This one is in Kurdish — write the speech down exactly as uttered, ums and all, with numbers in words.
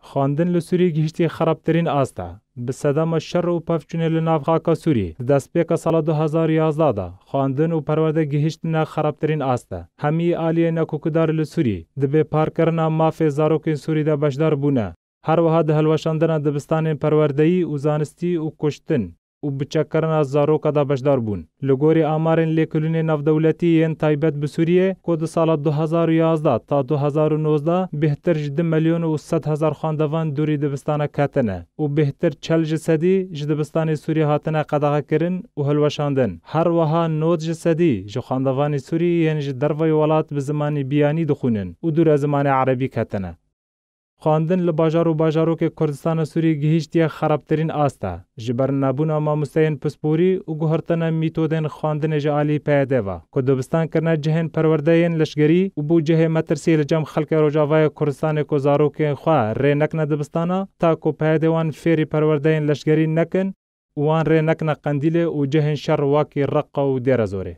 Xwendin li Sûriyê gihiştiye xerabtirîn asta. Bi sedema şer û pevçûnê li nav xaka Sûriyê, di destpêka sala du hezar û yazdeh de xwendin û perwerde gihiştine xerabtirîn asta. Hemî aliyê nekokidar li Sûriyê di bê parkirina mafê zarokên Sûrî de beşdar bûne. Her wiha di hilweşandina dibistanên perwerdeyî û zanistî û kuştin û biçekkirina zaroka de beşdar bûn. Li gorî amarên lêkolînê navdewletî yên taybet bi Sûriyê, ku di sala du hezar û yazdeh ta du hezar û nozdeh bêhtir ji du milyon û sed hezar xwendevan dûrî dibistana ketine û bêhtir çel ji sedî ji dibistanê Sûriyê hatine qedexekirin û hilweşandin. Her wiha nod ji sedî ji xwendevanê Sûrî yên ji derveyî welat bi zimanê biyanî dixwînin û dûre zimanê erebî ketine. Xwendin li bajar û bajarokê Kurdistana Sûriyê gihîştiye xerabtirîn asta. Ji ber nebûna mamosteyên pisporî û guhertina mîtodên xwendinê ji alî P Y D ve, ku dibistan kirine cihên perwerdeyên leşgerî û bû cihê metirsiyê li cem xelkê Rojavayê Kurdistanê ku zarokên xwe rê nekine dibistana, ta ku P Y D wan fêrî perwerdeyên leşgerî nekin û wan rê nekine Qendîlê û cihên şer wekî Reqa û Dêrezorê.